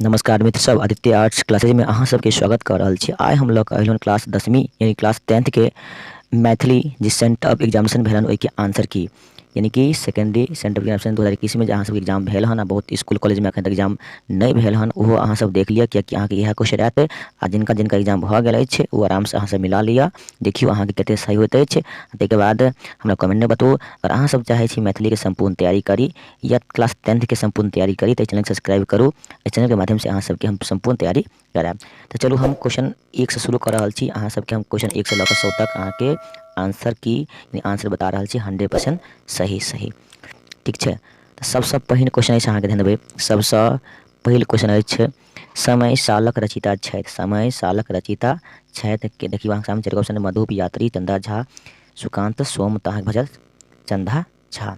नमस्कार मित्र सब, आदित्य आर्ट्स क्लासेज में अहाँ सबके स्वागत कर रहल छी। आइ हम लऽ कऽ अयलहुँ क्लास 10वीं यानी क्लास 10th के मैथिली जे सेंट अप एग्जामिनेशन भेल हन ओहिके आंसर की, यानी कि सेकेंडरी सेंट अप एग्जामिनेशन 2021 में जे अहाँ सबके एग्जाम भेल हन आ बहुत स्कूल कॉलेज में अखन तक एग्जाम नहि भेल हन ओहो अहाँ सब देख लिअ, कियाकि अहाँके इएह क्वेश्चन आयत आ जिनका जिनका एग्जाम भऽ गेल अछि ओ आरामसँ अहाँ सब मिला लिअ, देखियौ अहाँके कते सही होइत अछि। ताहिके बाद हमरा कमेंटमे बताउ। अगर अहाँ सब चाहै छी मैथिलीके सम्पूर्ण तैयारी करी या क्लास 10th के सम्पूर्ण तैयारी करी तऽ चैनल सब्सक्राइब करू, एहि चैनलके माध्यमसँ अहाँ सबके हम सम्पूर्ण तैयारी करायब। तऽ चलू हम क्वेश्चन 1 से शुरू कऽ रहल छी। अहाँ सबके हम क्वेश्चन 1 से लऽ कऽ 100 तक अहाँके आंसर की आंसर बता रहल छी 100% सही सही, ठीक छै। तऽ सबसँ पहिल क्वेश्चन अछि, अहाँके ध्यान देबै, सबसँ पहिल क्वेश्चन अछि समय सालक रचयिता छथि। समय सालक रचयिता छथि के? देखियौ अहाँके सामने चारि ऑप्शन, मधुप, यात्री, चंदा झा, सुकांत सोम। तऽ अहाँके भऽ जायत चंदा झा।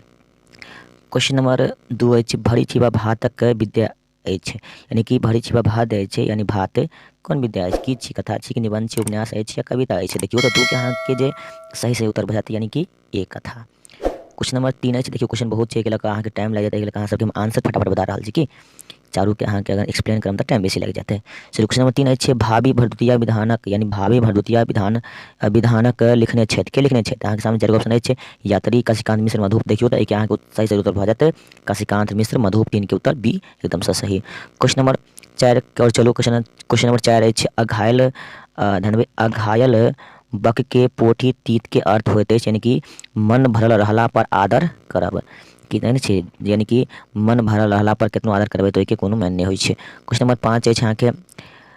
क्वेश्चन नंबर 2 अछि, भरी छिबा भातक विद्या अछि, यानी कि भरी छिबा भात अछि यानी भात कोन विद्या अछि, की छी, कथा छी कि निबंध छी, उपन्यास अछि या कविता अछि। देखियौ तऽ 2 के अहाँके जे सही सही उत्तर भऽ जायत यानी कि ए कथा। क्वेश्चन नंबर 3 अछि, देखियौ क्वेश्चन बहुत छै, एहि लऽ कऽ अहाँके टाइम लागि जायत, एहि लऽ कऽ अहाँ सबके हम आंसर फटाफट बता रहल छी कि चारू के अहाँके अगर एक्सप्लेन करब तऽ टाइम बेसी लागि जेतै। चलू क्वेश्चन नंबर 3 अछि, भावी भरदुतिया विधानक यानी भावी भरदुतिया विधानक लिखने छथि, के लिखने छथि? अहाँके सामने चारि ऑप्शन अछि, यात्री, काशीकांत मिश्र, मधुप। देखियौ तऽ एहिके अहाँके सही सही उत्तर भऽ जेतै काशीकांत मिश्र मधुप, 3 के उत्तर बी एकदमसँ सही। क्वेश्चन नंबर 4 के और चलू, क्वेश्चन नंबर 4 अछि, अघायल ध्यान अघायल बक के पोठी तीत के अर्थ होइत अछि, यानी कि मन भरल रहला पर आदर करब, की नहि छै, यानी कि मन भरल रहला पर केतनो आदर करबै तऽ ओहिके कोनो मायने नहि होइ छै। क्वेश्चन नंबर 5 अछि अहाँके,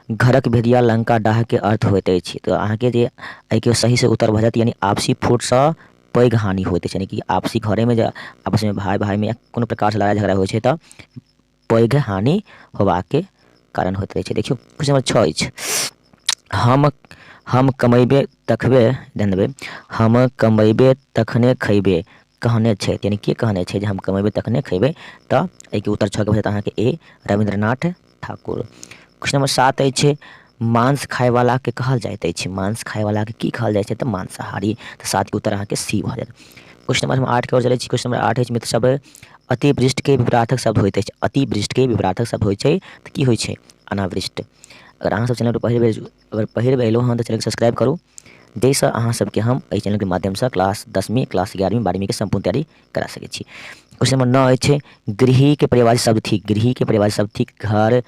घरक भेदिया लंका डाह के अर्थ होइत अछि, तऽ अहाँके जे एहिके सही से उत्तर भऽ जायत यानी आपसी फूटसँ पैघ हानि होइत अछि, यानी कि आपसी घरेमे जे आपसमे भाय भायमे कोनो प्रकारसँ लड़ाइ झगड़ा होइ छै तऽ पैघ हानि होबाके कारण होइत रहै छै। देखियौ क्वेश्चन नंबर 6 अछि, हम कमेबे तखबे, ध्यान देबै, हम कमेबे तखने खैबे कहने छै, यानी के कहने छै जे हम कमेबे तखने खैबे, तऽ एहिके उत्तर 6 के भऽ जायत अहाँके ए रविन्द्रनाथ ठाकुर। क्वेश्चन नंबर 7 अछि, मांस खायवला के कहल जाइत अछि, मांस खायवला के की कहल जाइ छै, तऽ मांसाहारी, तऽ 7 के उत्तर अहाँके सी भऽ जायत। क्वेश्चन नंबर हम 8 के ओर चलै छी। क्वेश्चन नंबर 8 अछि मित्र सब, अतिवृष्टि के विपरार्थक शब्द होइत अछि, अतिवृष्टि के विपरार्थक शब्द होइ छै तऽ की होइ छै, अनावृष्टि। अगर अहाँ सब चैनल पर पहिल बेर अगर पहिल बेर एलहुँ हँ तऽ चैनल के सब्सक्राइब करू, जाहिसँ अहाँ सबके हम एहि चैनलके माध्यमसँ क्लास 10वीं क्लास 11वीं 12वीं के सम्पूर्ण तैयारी करा सकै छी। क्वेश्चन नंबर 9 अछि, गृही के पर्यायवाची शब्द थिक, गृही के पर्यायवाची शब्द थिक घर,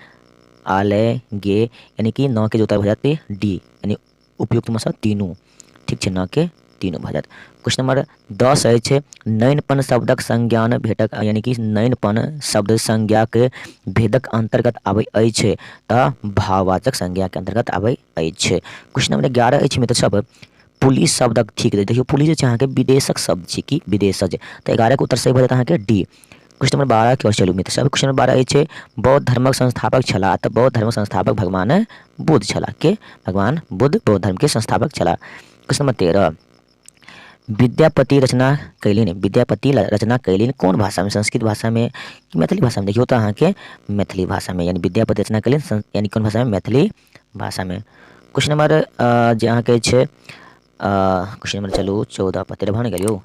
आलय, गे, यानी कि 9 के जे उत्तर भऽ जायत डी, यानी उपयुक्तमे सँ तीनू, ठीक छै, 9 के तीनू भऽ जायत। क्वेश्चन नंबर 10 अछि, नैनपन शब्दक संज्ञान भेटक यानी कि नैनपन शब्द संज्ञाक भेदक अन्तर्गत आबै अछि, तऽ भाववाचक संज्ञाके अन्तर्गत आबै अछि। क्वेश्चन नंबर 11 अछि मित्र सब, पुलिस शब्दक ठीक, देखियौ पुलिस जे छै अहाँके विदेशक शब्द छी कि विदेशज, तऽ 11 के उत्तर सही भऽ जायत अहाँके डी। क्वेश्चन नंबर 12 के ओर चलू मित्र सब। क्वेश्चन नंबर 12 अछि, बौद्ध धर्मक संस्थापक छलाह, तऽ बौद्ध धर्मक संस्थापक भगवान बुद्ध छलाह, के भगवान बुद्ध बौद्ध धर्म के संस्थापक छलाह। क्वेश्चन नंबर 13, विद्यापति रचना कयलनि, विद्यापति रचना कयलनि कोन भाषामे, संस्कृत भाषामे कि मैथिली भाषामे? देखियौ तऽ अहाँके मैथिली भाषामे, यानी विद्यापति रचना कयलनि यानी कोन भाषामे, मैथिली भाषामे। क्वेश्चन नंबर जे अहाँके छै, क्वेश्चन नंबर चलू 14 पर, 13 भऽ ने गेल यौ,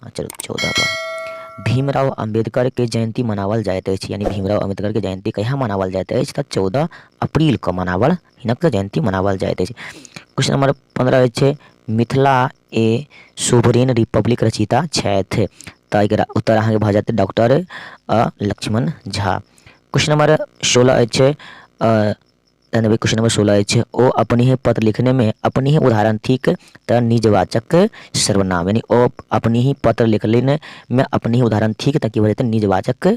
चलू 14 पर, भीमराव अम्बेडकर के जयंती मनावल जाइत अछि, यानी भीमराव अम्बेडकर के जयंती कहिया मनावल जाइत अछि, तऽ 14 अप्रैल के मनावल हिनक जयंती मनावल जाइत अछि। क्वेश्चन नंबर 15 अछि, मिथिला ए सोवरेन रिपब्लिक रचयिता छथि, तऽ एकर उत्तर अहाँके भऽ जायत doctor Laxman Jha. Question number 16 अछि, क्वेश्चन नंबर 16 अछि, ओ अपने पत्र लिखने में अपने ही उदाहरण थिक, तऽ निजवाचक सर्वनाम, यानी ओ अपने ही पत्र लिखने में अपने ही उदाहरण थिक, तऽ की भऽ जेतै निजवाचक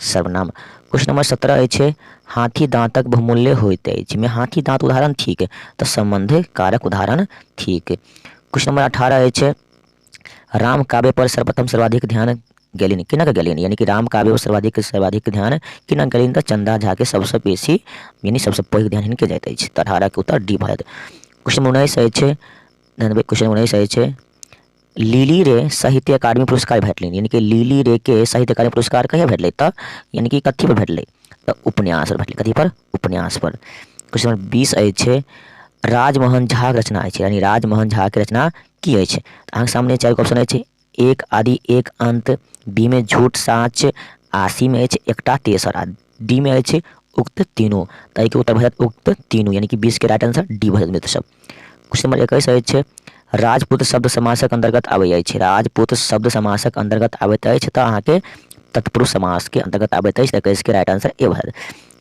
सर्वनाम। क्वेश्चन नंबर 17 अछि, हाथी दाँतक बहुमूल्य होइत अछि, में हाथी दाँत उदाहरण थिक, तऽ सम्बन्ध कारक उदाहरण थिक। क्वेश्चन नंबर 18 अछि, राम काव्य पर सर्वप्रथम सर्वाधिक ध्यान गेलनि, केना गेलनि, यानी कि राम काव्य पर सर्वाधिक सर्वाधिक ध्यान केना गेलनि, तऽ चंदा झा के सबसँ बेसी यानी सबसँ पैघ ध्यान हिनके जाइत अछि, तऽ 18 के उत्तर डी भऽ जायत। क्वेश्चन नंबर 19 अछि, ध्यान देबै, क्वेश्चन 19 अछि, लिली रे साहित्य अकादमी पुरस्कार भेटलनि, यानी कि लिली रे के साहित्य अकादमी पुरस्कार कहिया भेटलै, तऽ यानी कि कथी पर भेटलै, तऽ उपन्यास पर भेटलै, कथी पर, उपन्यास पर। क्वेश्चन नंबर 20 अछि, राजमोहन झाक रचना अछि, यानी राजमोहन झाके रचना की अछि, अहाँके सामने चारि ऑप्शन अछि, एक आदि एक अंत, बी में झूठ साँच, आ सी में अछि एकटा तेसर, आ डी में अछि उक्त तीनू। तऽ एहिके उत्तर भऽ जायत उक्त तीनू, यानी कि 20 के राइट आंसर डी भऽ जायत मित्र सब। क्वेश्चन नंबर 21 अछि, राजपूत शब्द समासक अंतर्गत आबै अछि। राजपूत शब्द समासक अंतर्गत आबैत अछि तऽ अहाँके तत्पुरुष समास के अंतर्गत आबैत अछि। 21 के राइट आंसर ए भऽ जायत।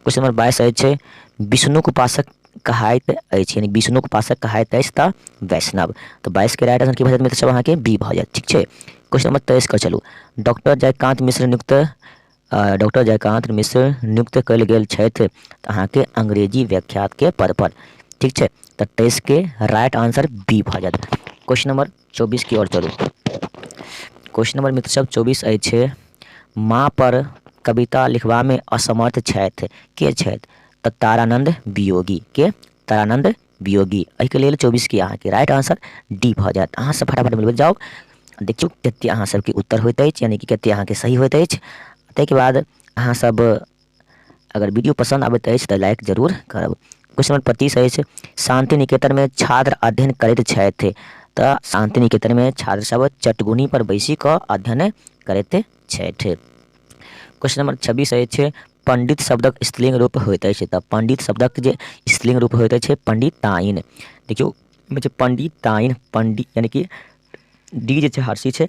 क्वेश्चन नंबर 22 अछि, विष्णुक उपासक कहाइत अछि, यानी विष्णुक उपासक कहाइत अछि तऽ वैष्णव। तऽ 22 के राइट आंसर की भऽ जायत मित्र सब? अहाँके बी भऽ जायत। ठीक छै, क्वेश्चन नंबर 23 के चलू। डॉक्टर जयकांत मिश्र नियुक्त डॉक्टर जयकांत मिश्र नियुक्त कयल गेल छथि तऽ अहाँके अंग्रेजी व्याख्यात के पद पर। ठीक छै, तऽ 23 के राइट आंसर बी भऽ जायत। क्वेश्चन नंबर 24 की ओर चलू। क्वेश्चन नंबर मित्र सब 24 अछि, माँ पर कविता लिखबामे असमर्थ छथि के छथि? तऽ तारानंद वियोगी। के? तारानंद वियोगी। एहिके लेल 24 के अहाँके राइट आंसर डी भऽ जायत। अहाँ सब फटाफट मिलबैत जाउ, देखियौ कते अहाँ सबके उत्तर होइत अछि, यानी कि कते अहाँके सही होइत अछि। ताहिके बाद अहाँ सब अगर वीडियो पसन्द आबैत अछि तऽ लाइक जरूर करब। क्वेश्चन नंबर 25 अछि, शान्ति निकेतनमे छात्र अध्ययन करैत छथि। तऽ शान्ति निकेतनमे छात्र सब चटगुनी पर बैसि कऽ अध्ययन करैत छथि। क्वेश्चन नंबर 26 अछि, पंडित शब्दक स्त्रीलिंग रूप होइत अछि। तऽ पंडित शब्दक जे स्त्रीलिंग रूप होइत अछि पंडिताइन। देखियौ एहिमे छै पंडिताइन, पंडित यानी कि डी जे छै हर्षी छै,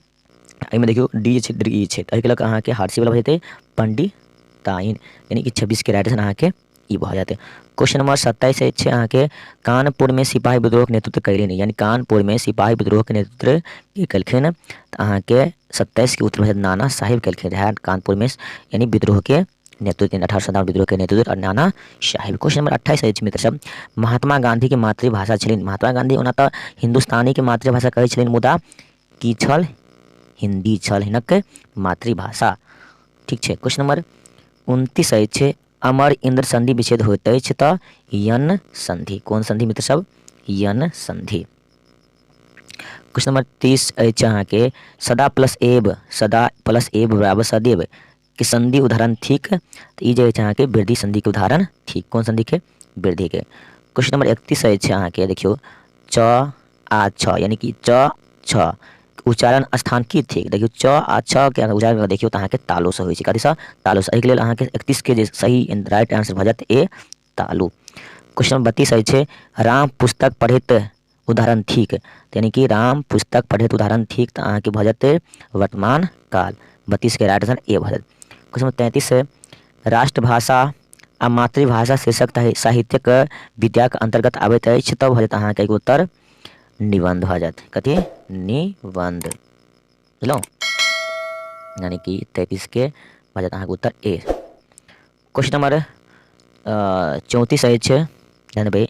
एहिमे देखियौ डी जे छै दीर्घ ई छै, तऽ एहिके लऽ कऽ अहाँके हर्षी वला भऽ जेतै पंडिताइन, यानी कि 26 के राइट आंसर अहाँके ई भऽ जेतै। क्वेश्चन नंबर 27 अछि अहाँके, कानपुरमे सिपाही विद्रोहके नेतृत्व कयलनि, यानी कानपुरमे सिपाही विद्रोहके नेतृत्व के केलखिन? तऽ अहाँके 27 के उत्तर भऽ जायत नाना साहिब केलखिन रहए कानपुरमे, यानी विद्रोहके नेतृत्व, 1857 विद्रोहके नेतृत्व और नाना साहिब। क्वेश्चन नंबर 28 अछि मित्र सब, महात्मा गांधीके मातृभाषा छलनि। महात्मा गांधी ओना तऽ हिंदुस्तानीके मातृभाषा कहै छलनि, मुदा की छल? हिंदी छल हिनक मातृभाषा। ठीक छै, क्वेश्चन नंबर 29 अछि, अमर इंद्र संधि विच्छेद होइत अछि तऽ यन संधि। कोन संधि मित्र सब? यन संधि। क्वेश्चन नंबर 30 अछि अहाँके, सदा प्लस एव, सदा प्लस एव बराबर सदैव के संधि उदाहरण थिक। तऽ ई जे अछि अहाँके वृद्धि संधि के उदाहरण थिक। कोन संधि के? वृद्धि के। क्वेश्चन नंबर 31 अछि अहाँके, देखियौ च आ छ, यानी कि च छ उच्चारण स्थान की थिक? देखियौ च आ छ के अगर उच्चारण देखियौ तऽ अहाँके तालुसँ होइ छै। कथीसँ? तालुसँ। एहिके लेल अहाँके 31 के जे सही राइट आंसर भऽ जायत ए तालु। क्वेश्चन नंबर 32 अछि, राम पुस्तक पढ़ैत उदाहरण थिक। यानी कि राम पुस्तक पढ़ैत उदाहरण थिक तऽ अहाँके भऽ जेतै वर्तमान काल। 32 के राइट आंसर ए भऽ जायत। क्वेश्चन नंबर 33, राष्ट्रभाषा आ मातृभाषा शीर्षक साहित्यक विद्याक अन्तर्गत आबैत अछि तऽ भऽ जायत अहाँके एगो उत्तर निबन्ध भऽ जायत। कथी? निबन्ध। बुझलहुँ? यानी कि 33 के भऽ जायत अहाँके उत्तर ए। क्वेश्चन नंबर 34 अछि, ध्यान देबै,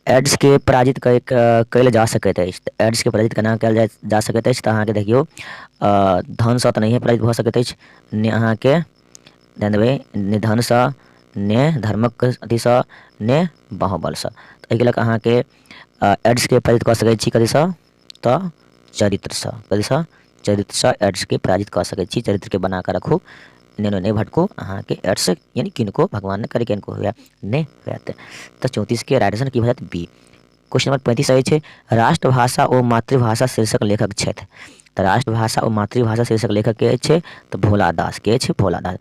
एड्सके पराजित कयल जा सकैत अछि। तऽ एड्सके पराजित केना कयल जा सकैत अछि? तऽ अहाँके देखियौ धनसँ तऽ नहिए पराजित भऽ सकैत अछि, ने अहाँके ध्यान देबै, ने धनसँ, ने धर्मक अथीसँ, ने बाहुबलसँ। तऽ एहिके लऽ कऽ अहाँके एड्सके पराजित कऽ सकै छी कथीसँ? तऽ चरित्रसँ। कथीसँ? चरित्रसँ एड्सके पराजित कऽ सकै छी। चरित्रके बना कऽ रखू, एने ओने नहि भटकू, अहाँके एड्स यानी किनको भगवान नहि करे किनको हुए नहि होयत। तऽ 34 के राइट आंसर की भऽ जायत? बी। क्वेश्चन नंबर 35 अछि, राष्ट्रभाषा ओ मातृभाषा शीर्षक लेखक छथि। तऽ राष्ट्रभाषा ओ मातृभाषा शीर्षक लेखक के अछि? तऽ भोला दास। के अछि? भोला दास।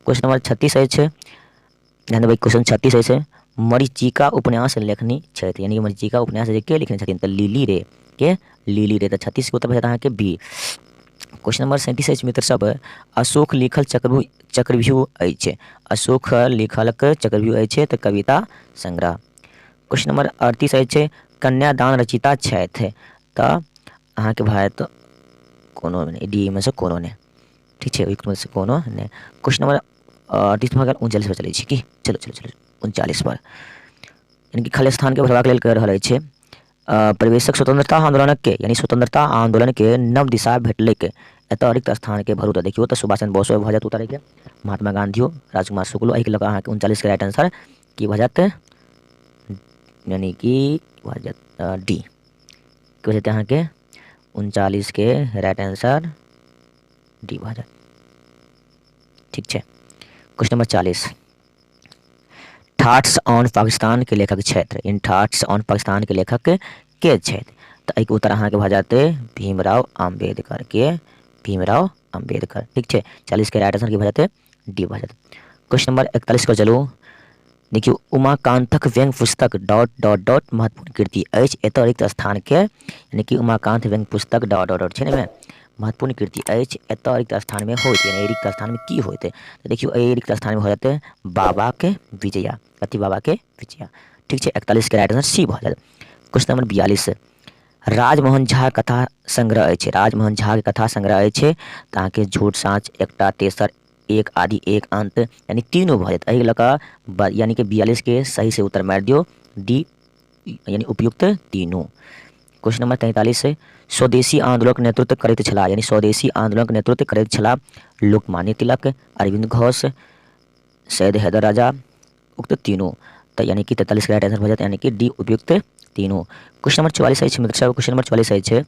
क्वेश्चन नंबर 36 अछि, ध्यान देबै, क्वेश्चन 36 अछि, मरीचिका उपन्यास लेखनी छथि, यानी मरीचिका उपन्यास जे के लिखने छथिन? तऽ लिली रे। के? लिली रे। तऽ 36 के उत्तर भऽ जायत अहाँके बी। क्वेश्चन नंबर 37 अछि मित्र सब, अशोक लिखल चक्रव्यूह चक्रव्यूह अछि। अशोक लिखलक चक्रव्यूह अछि तऽ कविता संग्रह। क्वेश्चन नंबर 38 अछि, कन्यादान रचिता छथि। तऽ अहाँके भऽ जायत कोनो नहि, डी मे से कोनो नहि। ठीक छै, ओहिमे से कोनो नहि। क्वेश्चन नंबर 38 भऽ गेल, 39 पर चलै छी की? चलू चलू चलू 39 पर, यानी कि खाली स्थानके भरबाक लेल कहि रहल अछि। प्रवेशक स्वतंत्रता आंदोलनके, यानी स्वतंत्रता आंदोलनके नव दिशा भेटलैक, एतऽ रिक्त स्थानके भरू। तऽ देखियौ तऽ सुभाष चंद्र बोसो भऽ जायत उतारैके, महात्मा गांधियो, राजकुमार शुक्लो। एहिके लऽ कऽ अहाँके 39 के राइट आंसर की भऽ जायत? यानी कि भऽ जायत डी। की भऽ जेतै अहाँके 39 के राइट आंसर? डी भऽ जायत। ठीक छै, question number 40, thoughts on Pakistan के लेखक छथि। इन थाट्स ऑन पाकिस्तान के लेखक के छथि? तऽ एहिके उत्तर अहाँके भऽ जायत भीमराव आम्बेडकर। के? भीमराव आम्बेडकर। ठीक छै, 40 के राइट आंसर की भऽ जेतै? डी भऽ जायत। क्वेश्चन नंबर 41 पर चलू। देखियौ उमाकान्तक व्यंग्य पुस्तक डॉट डॉट डॉट महत्वपूर्ण कृति अछि। एतय रिक्त स्थानके यानी कि उमाकान्त व्यंग्य पुस्तक डॉट डॉट डॉट छै ने महत्वपूर्ण कृति अछि, एतय रिक्त स्थानमे होइत, यानी रिक्त स्थानमे की होइत? तऽ देखियौ एहि रिक्त स्थानमे हो जेतै बाबाके विजया। कथी? बाबाके विजया। ठीक छै, 41 के राइट आंसर सी भऽ जायत। क्वेश्चन नंबर 42, राजमोहन झा कथा संग्रह अछि। राजमोहन झा के कथा संग्रह अछि तऽ अहाँके झूठ साँच, एकटा तेसर, एक आदि एक अंत, यानी तीनू भऽ जायत। एहि लऽ कऽ यानी कि 42 के सही से उत्तर मारि दियौ डी, यानी उपयुक्त तीनू। क्वेश्चन नंबर 43, स्वदेशी आंदोलनक नेतृत्व करैत छलाह, यानी स्वदेशी आंदोलनक नेतृत्व करैत छलाह लोकमान्य तिलक, अरविंद घोष, सैयद हैदर राजा, उक्त तीनू। तऽ यानी कि 43 के राइट आंसर भऽ जायत यानी कि डी, उपयुक्त तीनू। क्वेश्चन नंबर 44 अछि मित्र सब, क्वेश्चन नंबर 44 अछि,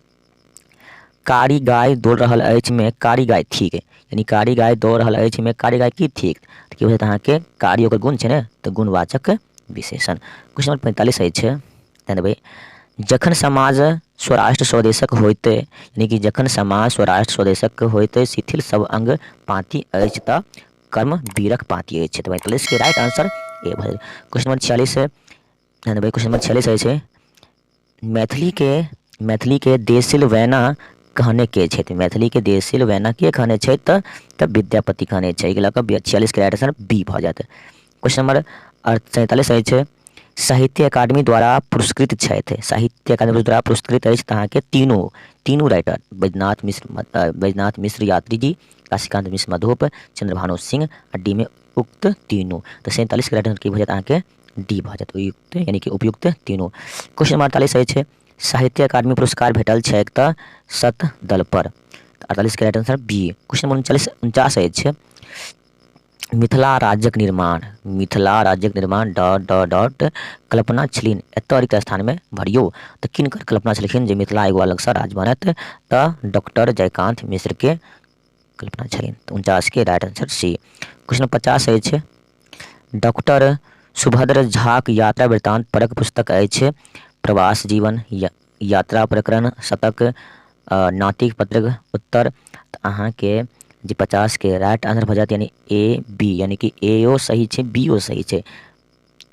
कारी गाय दौड़ रहल अछि मे कारी गाय थिक, यानी कारी गाय दौड़ रहल अछि मे कारी गाय की थिक? तऽ की हो जायत अहाँके कारी ओकर गुण छै ने, तऽ गुणवाचक विशेषण। क्वेश्चन नंबर 45 अछि, ध्यान देबै, जखन समाज स्वराष्ट्र स्वदेशक होइत, यानी कि जखन समाज स्वराष्ट्र स्वदेशक होइत शिथिल सब अंग पाँति अछि तऽ कर्म वीरक पाँति अछि। तऽ 45 के राइट आंसर ए भऽ गेल। क्वेश्चन नंबर 46, ध्यान देबै, क्वेश्चन नंबर 46 अछि, मैथिलीके देसिल वैना कहने के छथि? मैथिलीके देसिल वैना के कहने छथि? तऽ विद्यापति कहने छै। एहिके लऽ कऽ 46 के राइट आंसर बी भऽ जायत। क्वेश्चन नंबर 47 अछि, साहित्य अकादमी द्वारा पुरस्कृत छथि। साहित्य अकादमी द्वारा पुरस्कृत अछि तऽ अहाँके तीनू तीनू राइटर, बैजनाथ मिश्र यात्री जी, काशीकांत मिश्र मधुप, चंद्रभानु सिंह, आ डी में उक्त तीनू। तऽ 47 के राइट आंसर की भऽ जायत अहाँके? डी भऽ जायत, उपयुक्त यानी कि उपयुक्त तीनू। क्वेश्चन नंबर 48 अछि, साहित्य अकादमी पुरस्कार भेटल छैक तऽ सत दल पर। तऽ 48 के right answer B. Question number 49 अछि, मिथिला राज्यक निर्माण, मिथिला राज्यक निर्माण डॉट डॉट डॉट कल्पना छलनि, एतय रिक्त स्थानमे भरियौ। तऽ किनकर कल्पना छलखिन जे मिथिला एगो अलगसँ राज्य बनत? तऽ डॉक्टर जयकान्त मिश्रके कल्पना छलनि। तऽ 49 के राइट आंसर सी। क्वेश्चन 50 अछि, डॉक्टर सुभद्र झाक यात्रा वृत्तांत परक पुस्तक अछि प्रवास जीवन, यात्रा प्रकरण, शतक, नातिक पत्रक उत्तर। तऽ अहाँके जे 50 के राइट आंसर भऽ जायत यानी ए बी, यानी कि एओ सही छै बीओ सही छै,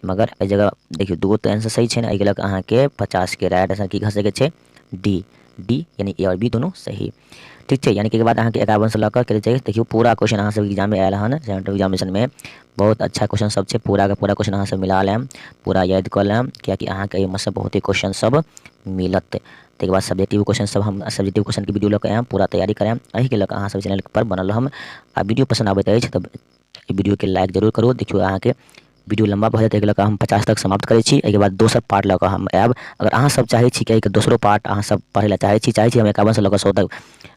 मगर एहि जगह देखियौ दूगो तऽ आंसर सही छै ने, एहिके लऽ कऽ अहाँके 50 के राइट आंसर की भऽ सकै छै? डी, डी यानी ए आओर बी दुनू सही। ठीक छै, यानी कि बाद अहाँके 51 से लऽ कऽ के छै, देखियौ पूरा क्वेश्चन अहाँ सबके एग्जाममे आयल हन, सेमेस्टर एग्जामिनेशनमे बहुत अच्छा क्वेश्चन सब छै, पूरा के पूरा क्वेश्चन अहाँ सब मिला लेब, पूरा याद कऽ लेब, कियाकि अहाँके एहिमे से बहुते क्वेश्चन सब मिलत। ताहिके बाद सब्जेक्टिव क्वेश्चन सब हम सब्जेक्टिव क्वेश्चनके वीडियो लऽ कऽ आयब, पूरा तैयारी करायब, एहिके लऽ कऽ अहाँ सब चैनल पर बनल रहब। आ वीडियो पसन्द आबैत अछि तऽ वीडियोके लाइक जरूर करू। देखियौ अहाँके वीडियो लम्बा भऽ जायत, एहिके लऽ कऽ हम 50 तक समाप्त करै छी, एहिके बाद दोसर पार्ट लऽ कऽ हम आयब। अगर अहाँ सब चाहै छी कि एहिके दोसरो पार्ट अहाँ सब पढ़ै लए चाहै छी, चाहै छी हम 51 से लऽ कऽ 100 तक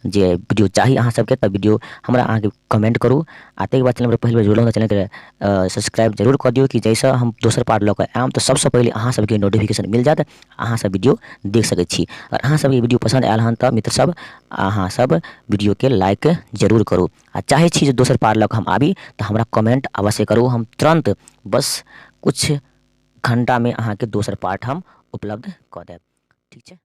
जे वीडियो चाही अहाँ सबके, तऽ वीडियो हमरा अहाँके कमेंट करू। आ ताहिके बाद चैनल पर पहिल बेर जुड़लहुँ तऽ चैनलके सब्सक्राइब जरूर कऽ दियौ कि जाहिसँ हम दोसर पार्ट लऽ कऽ आयब तऽ सबसँ पहिले अहाँ सबके नोटिफिकेशन मिल जायत, अहाँ सब वीडियो देख सकै छी। अगर अहाँ सबके वीडियो पसन्द आयल हन तऽ मित्र सब अहाँ सब वीडियोके लाइक जरूर करू। आ चाहै छी जे दोसर पार्ट लऽ कऽ हम आबी तऽ हमरा कमेंट अवश्य करू, हम तुरन्त बस किछु घण्टामे अहाँके दोसर पार्ट हम उपलब्ध कऽ देब। ठीक छै।